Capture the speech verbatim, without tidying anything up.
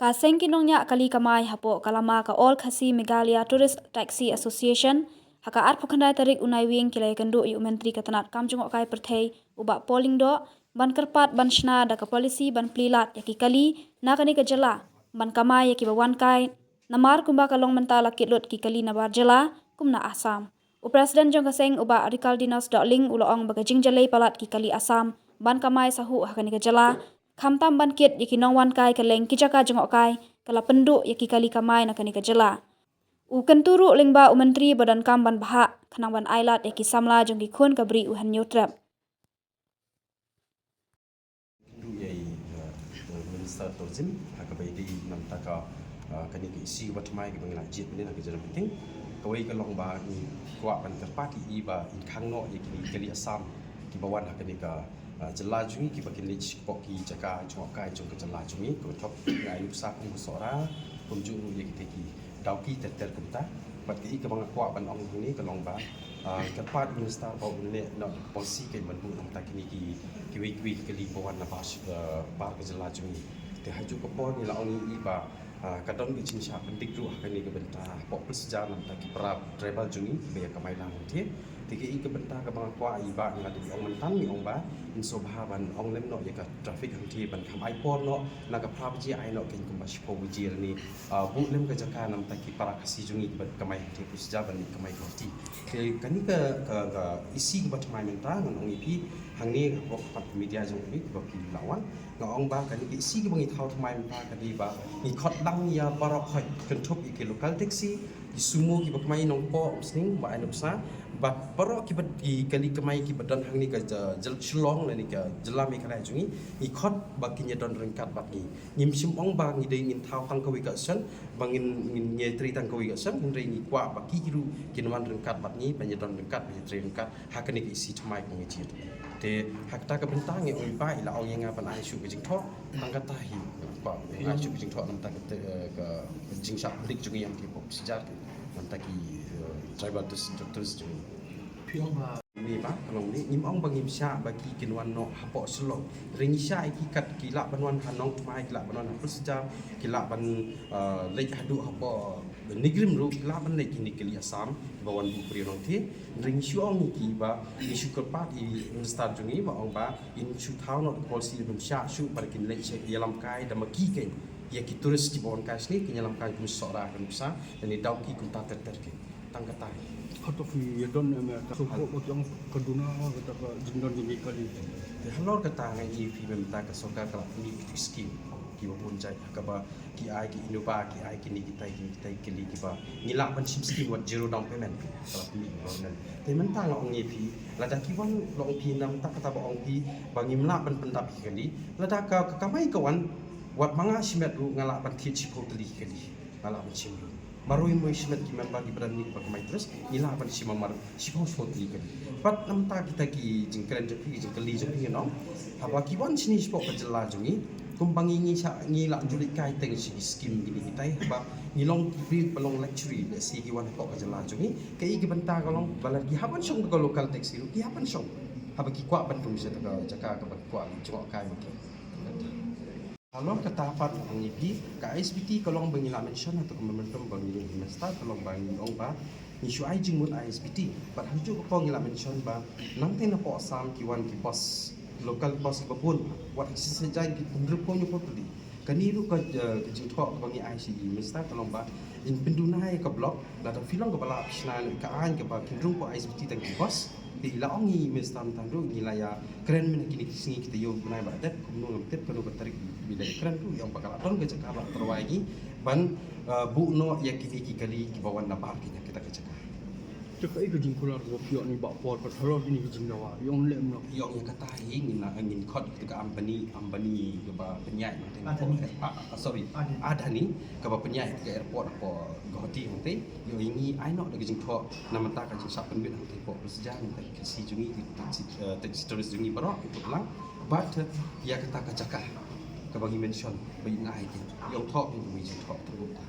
Ka seng ki nongñiah kali kamai hapoh ka lama ka All Khasi Meghalaya Tourist Taxi Association, ha ka arphew khyndai tarik u Naiwieng ki la ïakynduh ïa u Myntri ka tnat kam jngohkai pyrthei u Bah Paul Lyngdoh ban kyrpad ban shna da ka polisi ban plie lad ïa ki kali na kane ka jylla ban kamai ïa kiba wan kai, namar kumba ka long mynta la kit lut ki kali nabar jylla kum na Assam. U President jong ka seng u Bah Rikaldinus Dohling u la ong ba ka jingjalei palat ki kali Assam ban kamai sahuh ha kane ka jylla, khamtam ban kit ïa ki nongwan kai kylleng ki jaka jngohkai ka la pynduh ïa ki kali kamai na kane ka jylla. U kyntu ruh lyngba u Myntri ba donkam ban bhah khnang ban ai lad ïa ki samla jong ki khun ka Bri u Hynñiewtrep. Kyntu ïa i, uh, Minister Tourism ha kaba ïadei na bynta ka, uh, kane ka issue ba thymmai kaba ngi la jied mynne ha ka general meeting. Kawei ka long ba ngi kwah ban kyrpad ïa i ba in khang noh ïa kine ki kali Assam kiba wan ha kane ka, uh, jylla jong ngi kiba kin leit shapoh ki jaka jngohkai jong ka jylla jong ngi, kaba thok ngi ai nuksa kum u Sohra, kumjuh ruh ïa kita ki dawki ter ter kumta. Bad kaei kaba nga kwah ban ong hangne ka long ba, ah, kyrpad u Minister ba un leh noh policy kein ban buh na bynta kine ki, kiwei kiwei ki kali ba wan na bar, eh, bar ka jylla jong ngi. Te ha juh ka por ngi la ong ïa i ba, ah, ka don ka jingshah pyndik ruh ha kane ka bynta hapoh Pulsjar na bynta ki para tribal jong ngi kiba ïa kamai lang hangtei. Te kaei ka bynta kaba nga kwah ïa i ba ngi la dei ong mynta ngi ong ba in sngewbha ban ong lem noh ïa ka traffic hangtei ban kham ai por noh na ka phra baje ai noh kein kumba shiphew baje lane, ah, buh lem ka jaka na bynta ki para Khasi jong ngi kiba kamai hangtei Pulsjar ban leit kamai Guwahati. Te kane ka, ka, ka issue kaba thymmai mynta ngan ong ïa phi hangne hapoh ka pat ka media jong phi kiba phi la wan. Nga ong ba kane ka issue kaba ngi thaw thymmai mynta ka dei ba ngi khot lang ïa baroh khoit, kynthup ïa ki local taxi, ki sumo kiba kmai Nongpoh Umsning ba ai nuksa, bad baroh kiba ki kali kamai kiba don hangne ka jylla Shillong lane ka jylla Meghalaya jong ngi, ngi khot ba kin ïa don ryngkat bad ngi. Ngim shym ong ba ngi dei ngin thaw tang kawei ka sien, ba ngin, ngin ïa trei tang kawei ka sien, hynrei ngi kwah ba ki ruh kin wan ryngkat bad ngi, ban ïa don ryngkat, ban ïa trei ryngkat ha kane ka issue thymmai kaba ngi jied. Te ha kata ka bynta ngi ong ba i la ong ïa nga ban ai shuh ka jingthoh, tang kata hi ba ai shuh ka jingthoh na bynta ka, eh, ka jingshah pyndik jong ngi ïa ki pop sejar ki na bynta ki, eh, tribal tourist, tourist jong ngi. Phi ong ba ni ba ka long ni ngim ong ba ngim shah ba ki kin wan noh hapoh Shillong. Hynrei ngi shah ïa ki kat ki lah ban wan ha Nongthymmai, ki lah ban wan ha Pulsejar, ki lah ban, eh, leit haduh hapoh Nongrim ruh, ki lah ban leit kine ki kali Assam ba wan buh briew nongthied. Hynrei ngi shu ong ïa ki ba ngi shu kyrpad ïa i Minister jong ngi ba ong ba in shu thaw noh ka policy ba ngim shah shuh ba kin leit sha ïalam kai da ma ki kein. Ïa ki tourist kiba wan kai shane kin ïalam kai kum Sohra ka nuksa, lane daw ki kumta ter ter kein. Tang kata hi. Hato phi ïa don, em, ka sngewthuh ba ki ong ka duna kata ka jingdon jong ki kali. Te halor kata nga ïa phi mynta ka sorkar ka la pynmih ki skim kiba bun jait ha kaba ki ai ki Innova, ki ai kine kitai kine kitai kali kiba ngi lah ban shim skim wat zero down payment. Ka la pynmih ka government. Te mynta nga ong ïa phi lada ki wan long phi na bynta kata ba ong phi ba ngim lah ban pyndap ki kali, lada ka, ka kamai ka wan wat ma nga shimet ruh nga lah ban thied shiphew tylli ki kali. Nga lah ban shim ruh. Marwei marwei shimet ki member kiba don ngi kiba kamai tourist, ngi lah ban shim mar shiphew shiphew tylli kali. Bad na bynta kita ki jingkren jong phi, ki jingkylli jong phi, ngi ong haba ki wan shane shapoh ka jylla jong ngi, kumba ngi, ngi shah, ngi lah ju leit kai teng sha ki skim kine kitai, haba ngi long ki briew ba long luxury, lehse ki wan hapoh ka jylla jong ngi. Kaei ka bynta ka long ba lada ki hap ban shong da ka local taxi ruh ki hap ban shong haba ki kwah ban rung sha ka jaka kaba ki kwah jngoh kai ma ki. Halor kata pat nga ong ïa phi, ka I S B T ka long ba ngi la mention ha kato ka memorandum ba ngi, ngi mynstad ka long ba ngi ong ba ngi shu ai jingmut I S B T. Bad ha kajuh ka por ngi la mention ba nangta napoh Assam ki wan ki bus, local bus kiba bun, wat ha shisha jaiñ ki pynrem pynrem pynrem. Kane ruh ka, eh, ka jingthoh kaba ngi ai sha i Minister ka long ba in pynduna ïa ka block, lada phi long kaba lah phi shna ïa ka aiñ kaba kin rung hapoh I S B T tang ki bus. Te i la ong i Minister mynta ruh ngi la ïa kren mynta kine ki sngi kita ïoh bnai ba dep kumno ngam tip kano ka tarik ba i la ïa kren ruh, i ong ba ka la don ka jaka ba la tyrwa ïa ngi ban, eh, buh noh ïa kine ki kali kiba wan na bar kine kita ka jaka. Te kaei ka jingkular kaba phi ïoh na i Bah Paul bad halor kine ki jingdawa, i ong leh kumno? I ong ïa kata hi ngin, ngin khot ïa ka Ambani, Ambani kaba pynïaid mynta. Adani. Ah, ah, sorry. Adani. Adani kaba pynïaid ka airport hapoh Guwahati mynta. Ïoh ïa ngi ai noh da ka jingthoh na bynta ka jingshah pynbit hangtei hapoh Pulsejar, na bynta ki Khasi jong ngi, ki taxi, eh, taxi tourist jong ngi baroh ki put lang. Bad ïa kata ka jaka kaba ngi mention ba i ngai ki. I ong thoh ngi, ngi jingthoh tang kumta.